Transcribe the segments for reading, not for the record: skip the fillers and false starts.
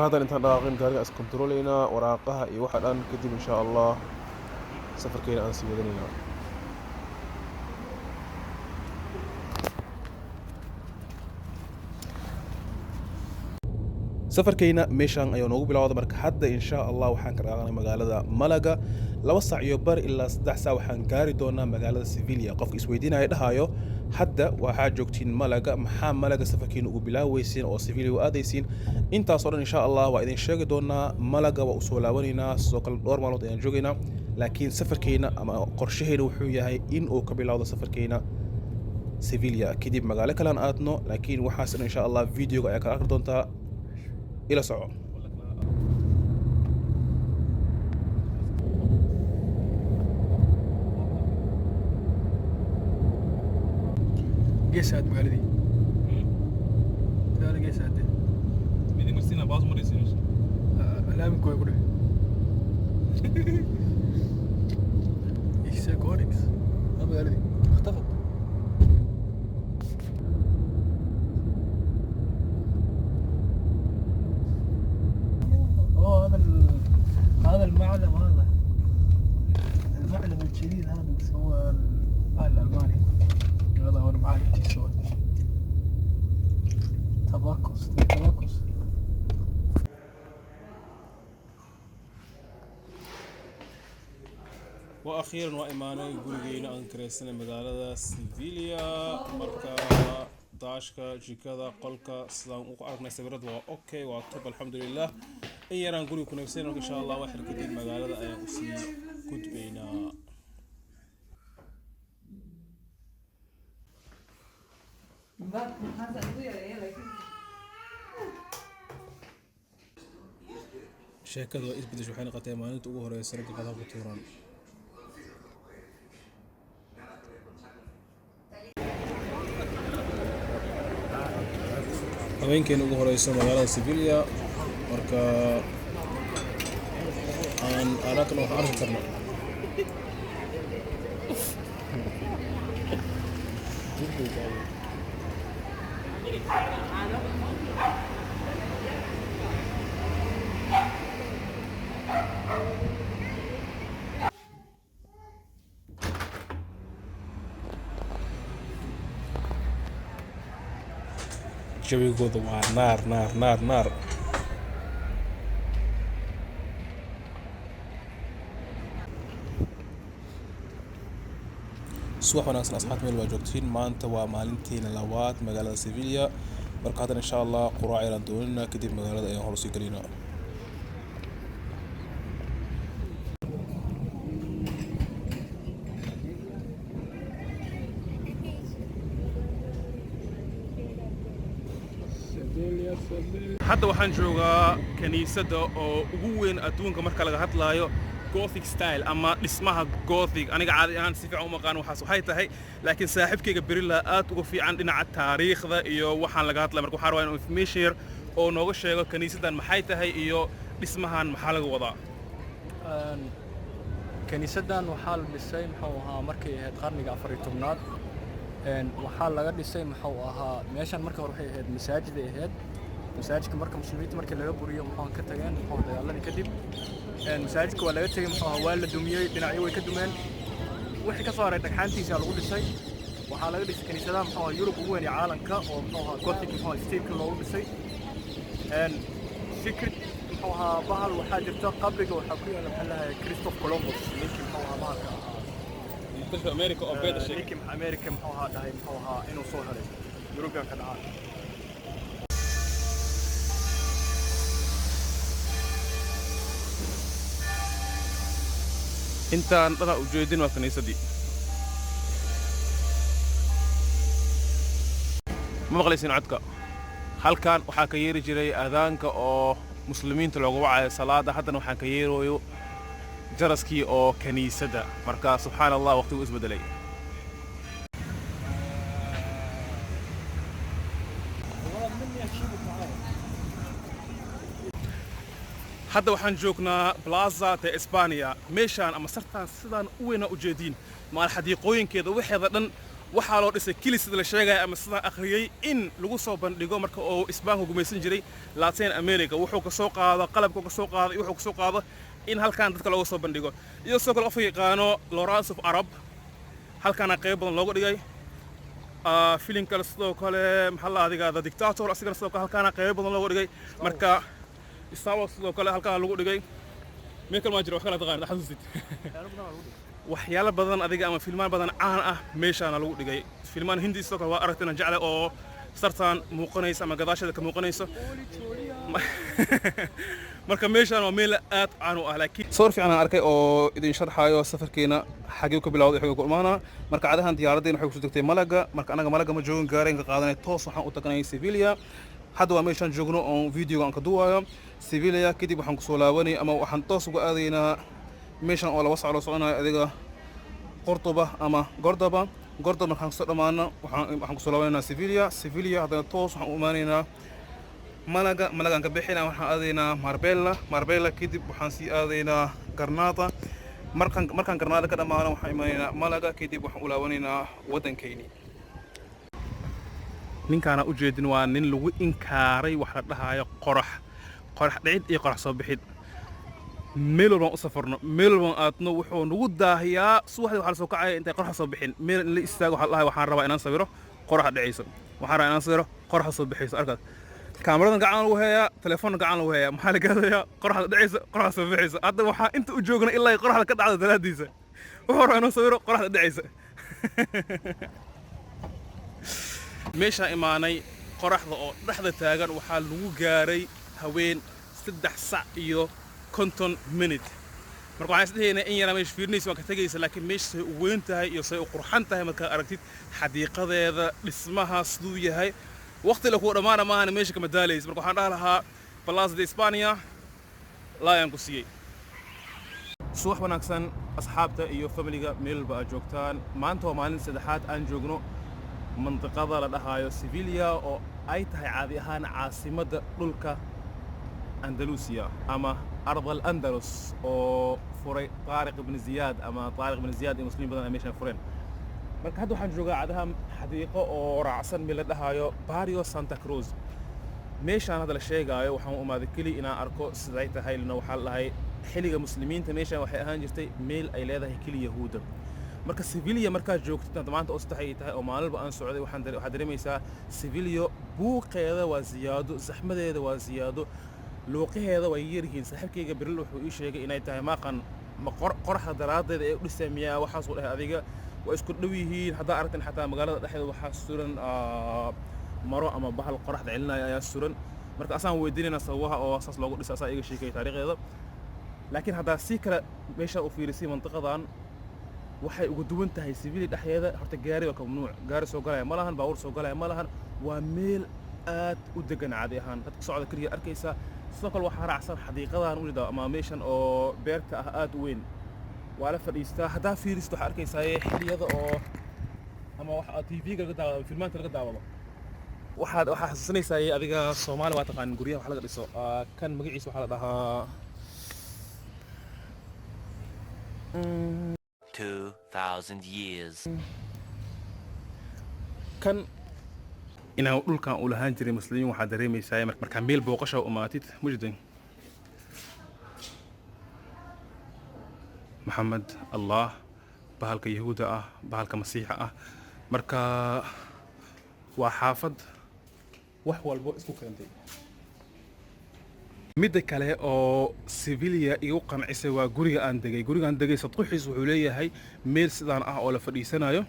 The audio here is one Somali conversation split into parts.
Marka haddan intaan dhaqaaqin gaariga is kontroleynaa, waraaqaha iyo waxa dhan kadib, insha Allah safarkeena aan sii wadanaynaa. Safarkayna meeshaan ayaa noogu bilowda. Marka hadda, insha Allah, waxaan ka dhaqaaqnay magaalada Malaga. 2 saac iyo bar ilaa 3 saac waxaan gaari doonaa magaalada Sevilla. Qofka isweydiinaya dhahayo, hadda waxaa joogtiin Malaga, maxaa Malaga safarkiina ugu bilaaweysiin oo Sevilla u aadaysiin? Intaasoo dhan, insha Allah, waa idin sheegi doonaa. Malaga waa usoo laabanaynaa, sidoo kale dhowr maalmood ayaan joogaynaa, laakiin safarkeyna ama qorshaheyna wuxuu yahay in uu ka bilowdo safarkeyna Sevilla, kadib magaalo kale aan aadno. Laakiin waxaas dhan, insha Allah, videoga ayaa kala arki doontaa. Ila soco. Gees aad magaaladii, magaalada gees aad. Midin baas maraysiin. Laaminku way ku dheh. Ich sehe gar nichts. Magaaladii اختفت. اوه، هذا المعلم، هذا المعلم الجديد، هذا اللي سواه الالماني. هذا هو المعلم سوى تباكوس تباكوس. Wa akhiiran waa imaanay gurigeyna aan karaysanay magaalada Sevilla. Marka daashka, jikada, qolka sidaan ugu aragnay sawirada waa okay, waa top, alxamdulilah. In yaraan guriga ku nafsan. Marka, insha Allah, wax yar kadib magaalada ayaan usii gudbaynaa. Sheekadu waa isbedesha, waxay noqotay maalinta ugu horeysa ragga qadaha ku tuuraan. Habeenkeena ugu horeyso magaalada Sevilla. Marka aan aragno waxaan arki karno. Jawigooda waa naar, naar, naar, naar. Subax wanaagsan, asxaabta, meel waa joogtiin. Maanta waa maalinteena labaad magaalada Sevilla. Marka haddana, insha Allah, quraac ayaan doonina, kadib magaalada ayaan hor usii gelinaa. Hadda waxaan joogaa kiniisadda oo ugu weyn adduunka marka laga hadlaayo Gothic style ama dhismaha Gothic. Aniga caadi ahaan si fiican uma aqaan waxaas waxay tahay, laakiin saaxiibkayga Berilla aad uga fiican dhinaca taariikhda iyo waxaan laga hadlaya. Marka waxaan rabaa inuu information yar oo nooga sheego kiniisaddan maxay tahay iyo dhismahan maxaa laga wadaa. Kiniisaddan waxaa la dhisay, muxuu ahaa, markay ahayd qarniga 14aad. Waxaa laga dhisay, muxuu ahaa, meeshan marka hore waxay ahayd masaajid ay ahayd. Masaajidka marka muslimiinta markii laga buriyo, muxuu ka tageen, muxuu dagaaladii kadib, masaajidka waa laga tegey, muxuu ahaa, waa la dumiyey, dhinacyo way ka dumeen. Wixii ka soo haray dhagxaantiisa lagu dhisay. Waxaa laga dhisay kiniisadaha, muxuu ahaa, Yurub ugu weyn ee caalamka oo, muxuu ahaa, Gothic, muxuu ahaa, style loogu dhisay. Secret, muxuu ahaa, bahal waxaa jirta, qabriga waxaa ku yaala, maxaa lahaye, Christopher Columbus, ninkii, muxuu ahaa, bahalka ahaa. Muktashifa America oo beeda sheegay. Ninkii America, muxuu ahaa, dhahay, muxuu ahaa, inuu soo helay European ka dhacaan. Intaan dhana ujeedin waa kiniisaddii. Ma maqlaysin codka? Halkan waxaa ka yeeri jiray aadaanka oo muslimiinta looga wacayo salaada. Haddana waxaan ka yeerayo jaraskii oo kiniisadda. Marka, subxaan Allah, waqtigu isbedelay. Hadda waxaan joognaa Plaza de España. Meeshaan ama sartaan sidaan u weynaa ujeediin maal xadiiqooyinkeeda waxeeda dhan. Waxaa loo dhisay keli sida la sheegaya ama sidaan akhriyey in lagu soo bandhigo marka oo Isbaanku gumaysan jiray Latin America, wuxuu ka soo qaado, qalabka ka soo qaado iyo wuxuu ka soo qaado in halkan dadka looga soo bandhigo. Iyo sidoo kale qofka yaqaano Lawrence of Arab, halkaana qayb badan looga dhigay. Filim kale sidoo kale, maxaa la adiga, The Dictator, asigana sidoo kale halkaana qayb badan looga dhigay. Marka Star Wars sidoo kale halkaana lagu dhigay. Meel kale maa jira wax kale taqaanid xasuusid? Waxyaalo badan adiga ama filmaan badan caan ah meeshaana lagu dhigay. Filmaan Hindi sidoo kale waa aragtay inaan jeclay oo sartaan muuqanaysa ama gadaasheeda ka muuqanayso. Marka meeshaan waa meel aad caan u ah. Laakiin sawir fiican aan arkay oo idin sharxaayo safarkeena xagee ka bilowday, xagee ku imaanaa. Marka cadahan diyaaraddeena waxay kusoo degtay Malaga. Marka anaga Malaga ma joogin, gaareen ka qaadanay, toos waxaan u tagnay Sevilla. Hadda waa meeshaan joogno oon videoga aan ka duwayo Sevilla. Kadib waxaan kusoo laabanay ama waxaan toos uga aadaynaa meeshan oo 2 sac loo soconayo adiga, Qordoba ama Gordoba. Gordoba markaan kusoo dhammaano waxaan kusoo laabanaynaa Sevilla. Sevilla haddana toos waxaan u imaanaynaa Malaga. Malagaan ka bixinaa, waxaan aadaynaa Marbella. Marbella kadib waxaan sii aadaynaa Garnada. Markaan Garnada ka dhammaano waxaan imaanaynaa Malaga, kadib waxaan u laabanaynaa waddankayni. Ninkaana u jeedin waa nin lagu inkaaray wax la dhahaayo qorax dhicid iyo qorax soo bixid. Meel walbaan u safarno, meel walbaan aadno, wuxuu nagu daahiyaa. Subaxdii waxaa la soo kacaya intay qoraxda soo bixin, meel in la istaago waxaa la dhahay waxaan rabaa inaan sawiro qoraxda dhicayso, waxaan rabaa inaan sawiro qoraxda soo bixayso. Arkaad kaamiradan gacan lagu hayaa, telefoonna gacan lagu hayaa, maxaa la gaadayaa? Qoraxda dhicaysa, qoraxda soo bixaysa. Hadda waxaa inta u joogna ilaa ay qoraxda ka dhacdo daraaddiisa. Wuxuu rabaa inuu sawiro qoraxda dhicaysa. Meeshaan imaanay qoraxda oo dhexda taagan waxaa lagu gaaray haween 3 sac iyo 50 minute. Marka waxaan isdhehaynaa in yaraa meesha fiirinaysa waa ka tegaysa, laakiin meesha say u weyn tahay iyo say u qurxan tahay markaad aragtid xadiiqadeeda, dhismaha siduu yahay, waqti la kuwa dhammaana maahana meesha kama daalaysa. Marka waxaan dhaha lahaa Plaza de España laayaan ku siiyey. Subax wanaagsan asxaabta iyo familiga meel walba aad joogtaan. Maanta waa maalin saddexaad aan joogno mandiqada la dhahaayo Sevilla, oo ay tahay caadi ahaan caasimadda dhulka Andalusia ama Ard al Andalus, oo furay Taariq ibn Ziyaad ama Taariq ibn Ziyaad iyo muslimiin badan ay meeshaan fureen. Marka hadda waxaan joogaa cadaha xadiiqo oo raacsan meel la dhahaayo Barrio Santa Cruz. Meeshaan hadda la sheegaayo waxaan u imaaday keli inaan arko siday tahay lana. Waxaa la dhahay xilliga muslimiinta meeshaan waxay ahaan jirtay meel ay leedahay keli Yahuudda. Marka Sevilla markaad joogtid hadda maanta oo saddex ay tahay oo maalinba aan socday, waxaad dareemaysaa Sevilla buuqeeda waa ziyaado, zaxmadeeda waa ziyaado, luuqaheeda way yaryihiin. Saaxiibkayga Beril wuxuu ii sheegay inay tahay maaqan ma qoraxda daraaddeeda ee u dhisay miyaa waxaasuu dhahay. Adiga waa isku dhow yihiin. Haddaa aragtan xataa magaalada dhexdeeda waxaa suran maro ama bahal qoraxda celinaya ayaa suran. Marka asaan weydiinayna sababaha oo saas loogu dhisay, asaa iga sheekaya taariikhdeeda. Laakiin haddaa si kale meesha u fiirisay, mantiqadan waxay uga duwan tahay Sevilla dhexdeeda horta gaari waa ka mamnuuc. Gaari soo galaya ma lahan, baabuur soo galaya ma lahan. Waa meel aad u degan caadi ahaan, dadka socda keliya arkaysa. Sidoo kale waxaa raacsan xadiiqadan ujeeda ama meeshan oo beerta ah aad u weyn, waa la fadhiistaa. Haddaa fiirisid waxaa arkaysaa xilliyada oo ama waxa TV-ga laga daawado ama filmaanta laga daawado, waxaa xasuusanaysaa adiga Soomaali waa taqaanin guryaha wax laga dhiso. Kan magaciisa waxaa la dhahaa 2,000 years. Kan inaan dhulkan u lahaan jiray muslimiin waxaa dareemaysaa markaa meel booqasha u imaatid mujdan Maxamed Allah, bahalka Yahuuda ah, bahalka Masiixa ah. Marka waa xaafad wax walbo isku keentay. Midda kale oo Sevilla igu qancisay waa guriga aan degay. Guriga aan degay sadquxiis wuxuu leeyahay meel sidaan ah oo la fadhiisanayo.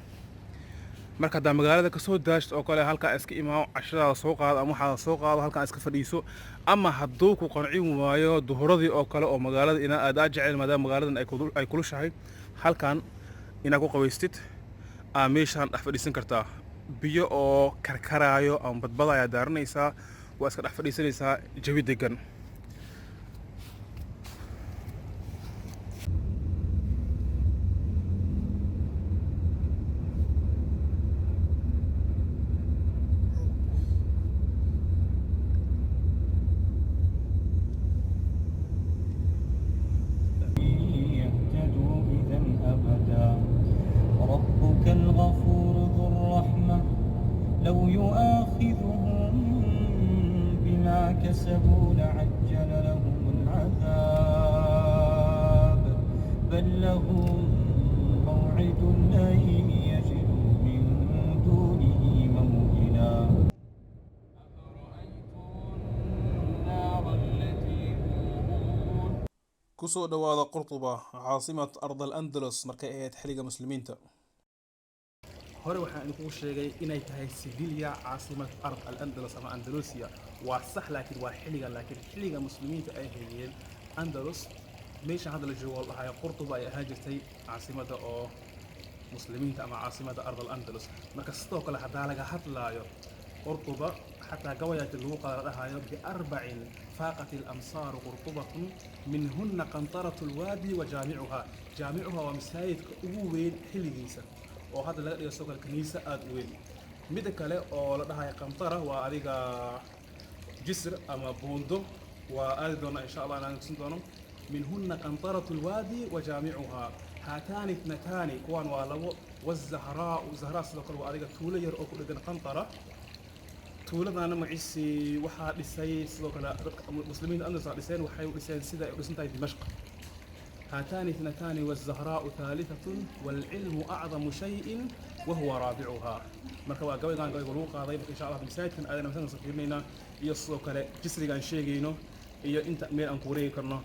Marka haddaa magaalada kasoo daashto oo kale, halkaa iska imaao, cashadaada soo qaado ama waxaada soo qaado, halkaa iska fadhiiso. Ama hadduu ku qancin waayo duhuradii oo kale oo magaalada inaa aad aad jecel, maadaama magaaladan ay kulushahay, halkan inaad ku qabaystid aa meeshaan dhex fadhiisan kartaa. Biyo oo karkaraayo ama badbada ayaa daaranaysaa, waa iska dhex fadhiisanaysaa jawi degan. يهتدوا إذا أبدا. ربك الغفور ذو كسبوا لعجل لهم العذاب بل لهم موعد لن يجدوا من دونه موئلا. أفرأيتم النار التي تورون؟ Kusoo dhowaada Qurtuba, caasimad ard al-Andalus markay ahayd xilliga Muslimiinta. Hore waxaan idinkugu sheegay inay tahay Sevilla caasimad ard al-Andalus ama Andalusia. Waa sax, laakiin waa xilliga, laakiin xilliga Muslimiinta ay hayeen Andalus, meesha hadda la joogo la dhahayo Qurtuba ay ahaan jirtay caasimadda oo Muslimiinta ama caasimadda ard al-Andalus. Marka sidoo kale haddaa laga hadlaayo Qurtuba, xataa gabayaati lagu qaada la dhahayo: "بأربع فاقت الأمصار قرطبة، منهن قنطرة الوادي وجامعها". Jaamicuha waa masaajidka ugu weyn xilligiisa oo hadda laga dhigo sidoo kale kaniisa aada u weyn. Midda kale oo la dhahayo qantara waa adiga jisr ama buundo, waa aadi doona insha Allah inaan tusin doono. "منهن قنطرة الوادي وجامعها، هاتان اثنتان", kuwaan waa labo. "والزهراء", zahraa sidoo kale waa adiga tuulo yar oo ku dhegan qantara. Tuuladaana magaciisii waxaa dhisay sidoo kale dadka Muslimiinta Andalus aa dhiseen. Waxay u dhiseen sida ay u dhisan tahay Dimashq. "هاتان اثنتان والزهراء ثالثة، والعلم أعظم شيء وهو رابعها". Marka waa gabaygan gabayga lagu qaaday. Marka insha Allah masaajidkan aadana masaajidkan fiirinaynaa iyo sidoo kale jisrigaan sheegayno iyo inta meel aan ku wareegi karno.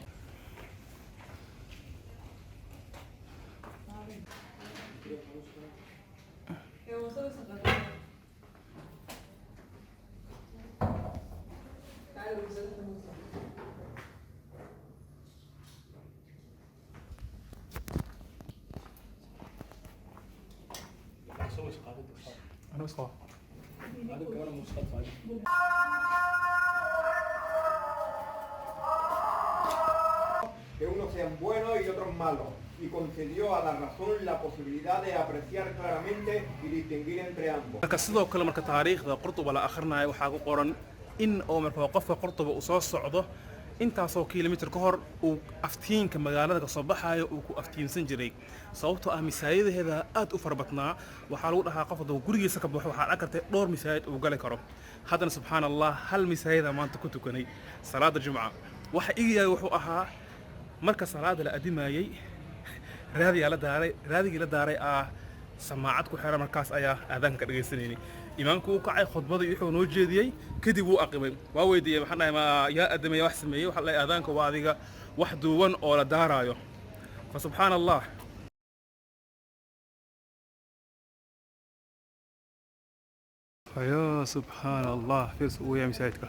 أنا بس. Que unos sean buenos y otros malos, y concedió a la razón la posibilidad de apreciar claramente y distinguir entre ambos. Marka sidoo kale marka taariikhda Qurtuba la akhrinayo, waxaa ku qoran in oo marka qofka Qurtuba uu soo socdo intaasoo kilomitir ka hor uu aftiinka magaalada ka soo baxaayo uu ku aftiinsan jiray, sababtoo ah masaajidaheeda aad u fara badnaa. Waxaa lagu dhahaa qof hadduu gurigiisa ka baxo, waxaa arki kartay dhowr masaajid uu gali karo. Haddana subxaan Allah, hal masaajida maanta ku tukanay salaada Jumca. Waxa iga yahay wuxuu ahaa marka salaada la adimayey raadiyaa la daaray, raadigii la daaray aa samaacad ku xiran. Markaas ayaa aadaanka ka dhagaysanaynay. Imaamku uu kacay, khudbadii wuxuu noo jeediyey kadib wuu aqimay. Waa weydiiyey, maxaan dhahay, ma yaa adamaya wax sameeyey? Waxaa la dhahay aadaanka waa adiga wax duuban oo la daaraayo. Fa subxaana Allah. Ya subxaan Allah, fiirs uu yahay masaajidka.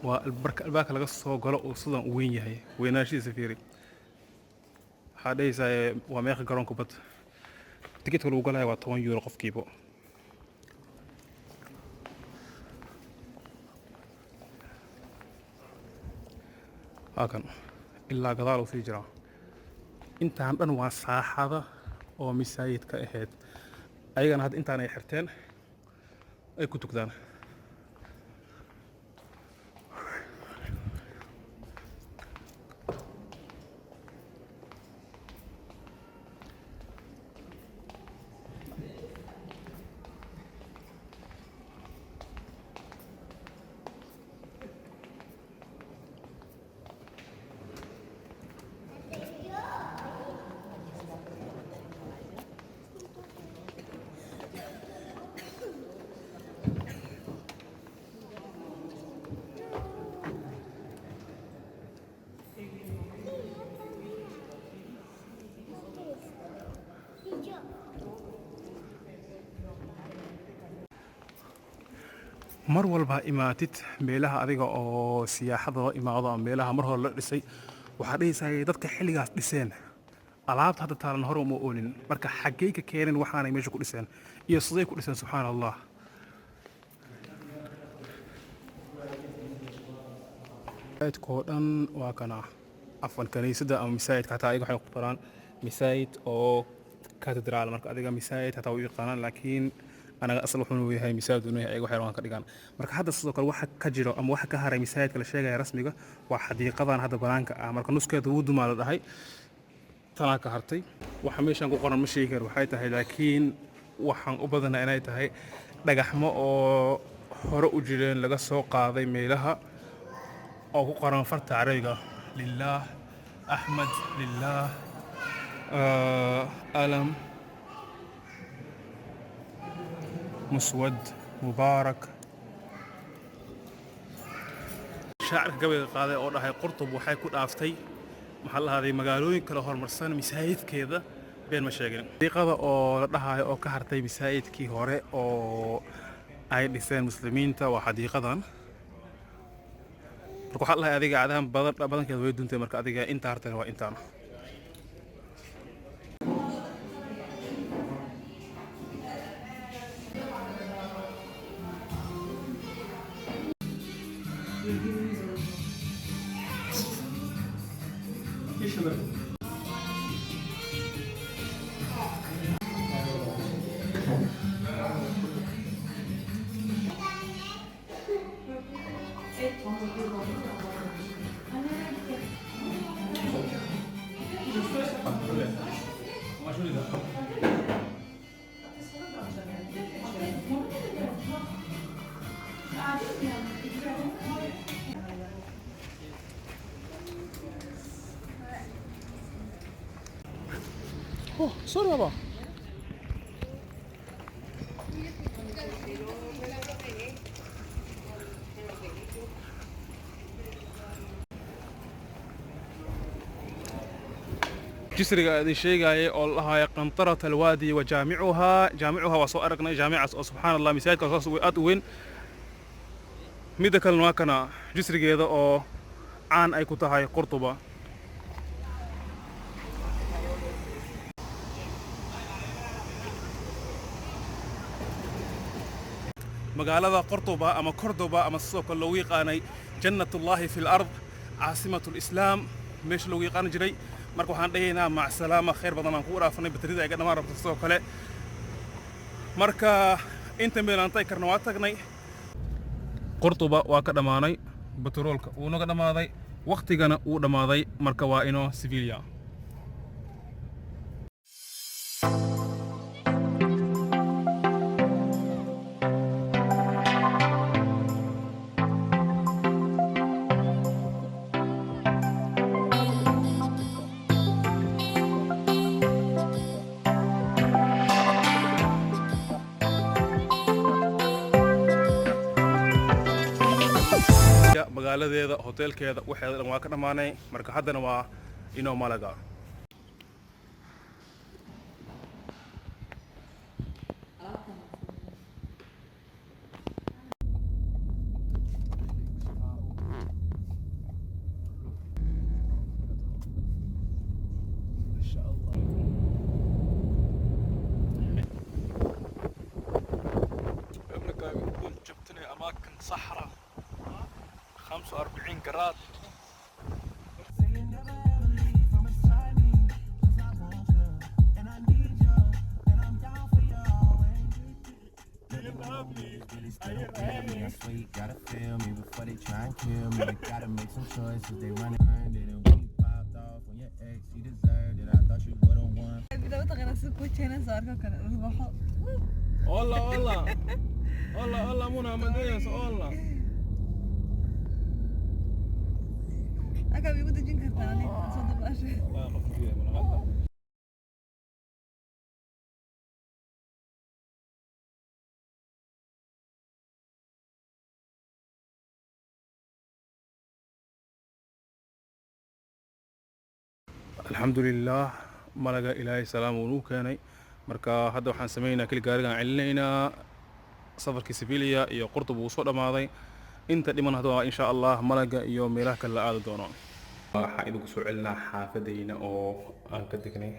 Waa marka albaabka laga soo galo uu sidan u weyn yahay. Weynaanshihiisa fiiri, waxaa dhehaysaa waa meeqa garoonka bad. Tikidka lagu galaya waa 10 euro qofkiiba. Halkan ilaa gadaal uu sii jiraa. Intaan dhan waa saaxada oo masaajidka ahayd. Ayagana hadda intaan ay xirteen ay ku tukdaan. Mar walba imaatid meelaha adiga oo siyaaxada loo imaado ama meelaha mar hore la dhisay, waxaa dhehaysaa dadka xilligaas dhiseen alaabta hadda taalan hore uma oolin. Marka xaggey ka keeneen waxaanay meesha ku dhiseen iyo siday ku dhiseen? Subxaana Allah. Masaajidka oo dhan waa kana, afwan, kaniisadda ama masaajidka. Xataa ayaga waxay ku qoraan masaajid oo cathedral. Marka adiga masaajid xataa u yaqaanaan, laakiin anaga asal wuxuu yahay masaajid inuu yahay, ayaga waxay rabaan ka dhigaan. Marka hadda sidoo kale waxa ka jiro ama waxa ka haray masaajidka la sheegaya rasmiga waa xadiiqadan hadda banaanka ah. Marka nuskeeda wuu dumaa la dhahay, tanaa ka hartay. Waxa meeshan ku qoran ma sheegi karo waxay tahay, laakiin Waxaan u badanaa inay tahay dhagaxmo oo hore u jireen, laga soo qaaday meelaha, oo ku qoran farta Carabiga: Lillaah, Axmed Lillaah, alam muswad mubaarak. Shaacirka gabayga qaaday oo dhahay Qurtub waxay ku dhaaftay, maxaa la lahaaday, magaalooyin kale horumarsan masaajidkeeda, been ma sheegin. Dariiqada oo la dhahayo oo ka hartay masaajidkii hore oo ay dhiseen muslimiinta waa xadiiqadan. Marka waxaa la dhahay adiga cadahan badan badankeeda way duntay. Marka adiga inta hartayna waa intaan. Oh, sorry baba. Jisriga idin sheegayay oo la dhahayo qantarat alwaadi wa jaamicuhaa, jaamicuhaa waa soo aragnay, jaamicaas oo subxaan Allah, masaajidka saas aad u weyn. Midda kalena waa kana jisrigeeda oo caan ay ku tahay Qurtuba. Magaalada Qordoba ama Cordoba, ama sidoo kale loogu yaqaanay jannatullahi fi lard, caasimatu lislaam, meesha loogu yaqaani jiray. Marka waxaan dhahaynaa macsalaama, khayr badan aan kugu dhaafanay. Baterida ay ga dhammaan rabto sidoo kale. Marka inta meel aan tagi karna waa tagnay. Qurtuba waa ka dhammaanay batroolka, wuu naga dhammaaday, waqtigana wuu dhammaaday. Marka waa inoo Sevilla. Magaaladeeda, hoteelkeeda, waxeeda dhan waa ka dhammaanay. Marka haddana waa inoo Malaga. يقول جبتني اماكن صحراء 45 قراط. Saying never ever leave from beside me. 'Cause I want you, and I need you, and I'm down for you always. Really still feel me. I swear you gotta feel me before they try and kill me. They gotta make some choices. They run it, earned it, and we popped off on your ex. He deserved it. I thought you would've won. Hola, hola. Hola, hola, Muna Amadeus, hola. Halkaa igu dejin kartaa aniga soo dabaashay. Alxamdulilah, Malaga Ilaahay salaam uu nuu keenay. Marka hadda waxaan sameynaynaa keli gaarigaan celinaynaa. Safarkii Sevilla iyo Qurtub wuu soo dhammaaday. Inta dhiman hadda waa insha Allah Malaga iyo meelaha kale la aadi doono. Waxaan idinku soo celinaa xaafadayna oo aan ka degnay.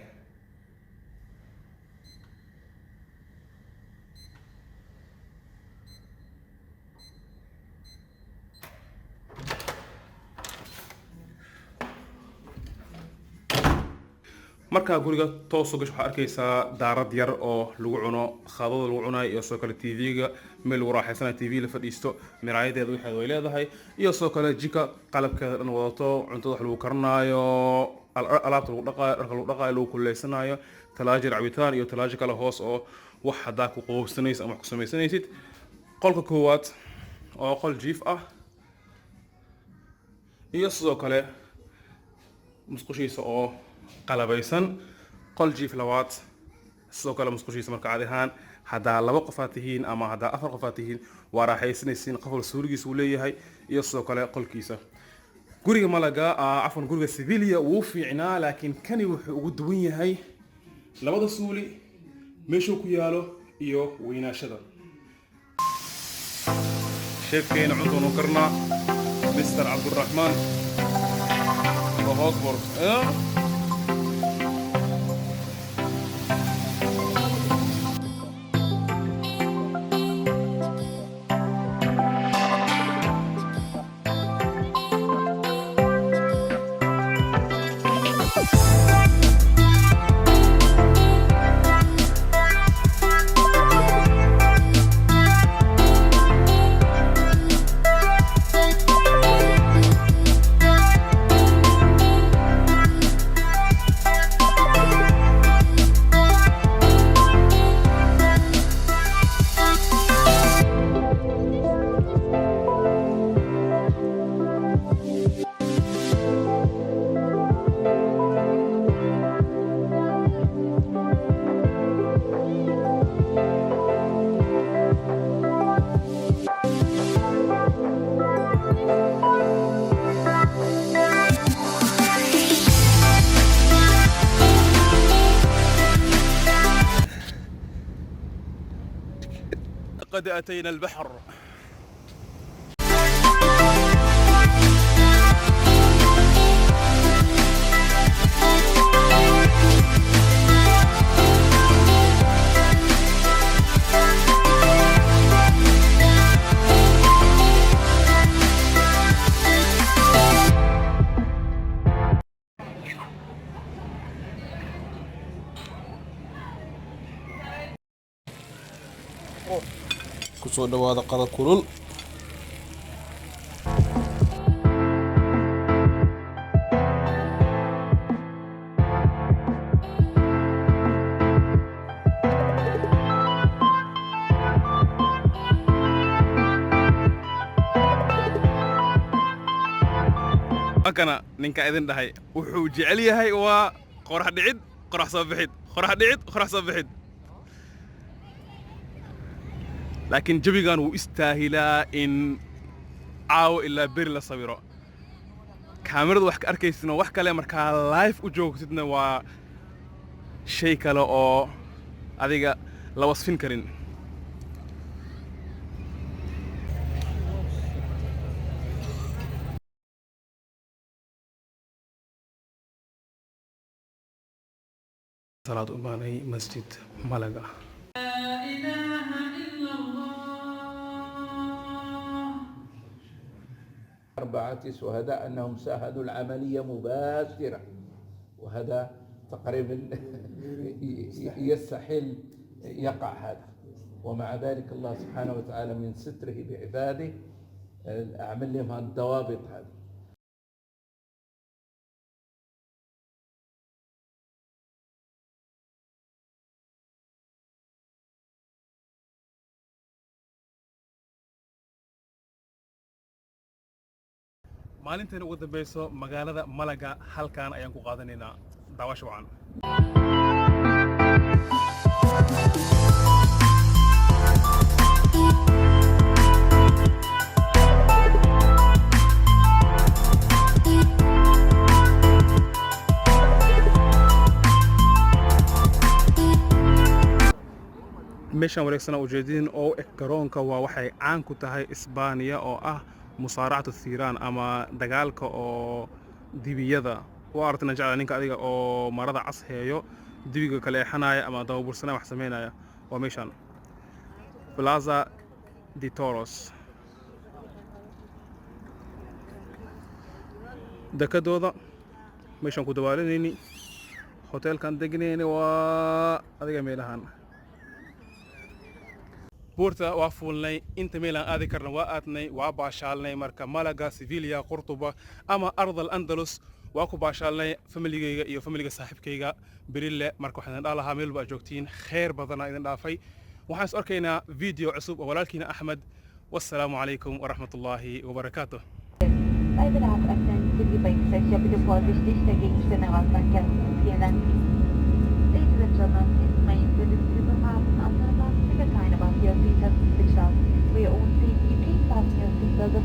Markaa guriga toos u gasho, waxaa arkaysaa daarad yar oo lagu cuno khadada lagu cunayo, iyo sidoo kale TV-ga, meel lagu raaxaysanayo, TV la fadhiisto, miraayadeeda waxeeda way leedahay, iyo sidoo kale jika qalabkeeda dhan wadato, cuntada wax lagu karinaayo, alaabta lagu dhaqaayo, dharka lagu dhaqaayo, lagu kululeysanaayo, talaajir cabitaan iyo talaajo kale hoos oo Wax haddaa ku qoobsanaysid ama wax ku samaysanaysid. Qolka koowaad oo qol jiif ah iyo sidoo kale musqushiisa oo qalabaysan. Qol jiif labaad, sidoo kale musqushiisa. Marka caadi ahaan haddaa laba qofaad tihiin ama haddaa afar qofaad tihiin, waa raaxaysanaysiin. Qof walba suuligiisa uu leeyahay iyo sidoo kale qolkiisa. Guriga Malaga, cafwan, guriga Sevilla wuu fiicnaa, laakiin kani wuxuu ugu duwan yahay labada suuli, meeshuu ku yaalo iyo weynaashada. Chefkeena cuntoonu karnaa, Mr Cabduraxmaan Allahu akbar. قد أتينا البحر. Kusoo dhawaada qada kulul. Kana ninka idin dhahay wuxuu jecel yahay waa qorax dhicid, qorax soo bixid, qorax dhicid, qorax soo bixid, laakiin jawigan wuu istaahilaa in caawo ilaa beri la sawiro. Kaamiradu wax ka arkaysidna wax kale, markaa live u joogtidna waa shay kale oo adiga la wasfin karin. Salaad u imaanay Masjid Malaga. إله إلا الله. أربعة شهداء أنهم شاهدوا العملية مباشرة، وهذا تقريبا يستحيل يقع هذا. ومع ذلك الله سبحانه وتعالى من ستره بعباده أعمل لهم الضوابط هذه. Maalinteena ugu dambeyso magaalada Malaga halkan ayaan ku qaadanaynaa. Daawasho wacan. Meeshaan wareegsana ujeedin oo u eg garoonka waa waxay caan ku tahay Isbaaniya oo ah musaaracatu thiiraan ama dagaalka oo dibiyada. Waa aragtana jecla ninka adiga oo marada cas heeyo, dibiga kale eexanaya ama dababursanaya, wax samaynaya. Waa meeshaan Plaza de Toros. Dekadooda meeshaan ku dabaalanayni, hoteelkan degnayni waa adiga meelahan. Buurta waa fuulnay, inta meel aan aadi karna waa aadnay, waa baashaalnay. Marka Malaga, Sevilla, Qurtuba ama ard al Andalus Waa ku baashaalnay familigayga iyo familiga saaxiibkayga Berille. Marka waxaan idin dhaha lahaa, meel walba aad joogtiin, khayr badanaa idin dhaafay. Waxaan is arkaynaa video cusub oo walaalkiina Axmed. Wassalaamu calaykum waraxmatullaahi wabarakaatuh. Bei Bedarf öffnen Sie die Bringfächer bitte vorsichtig der Gegenstände rausdanken. Vielen Dank. Ladies and gentlemen, this main For your own safety, please fasten your seatbelt.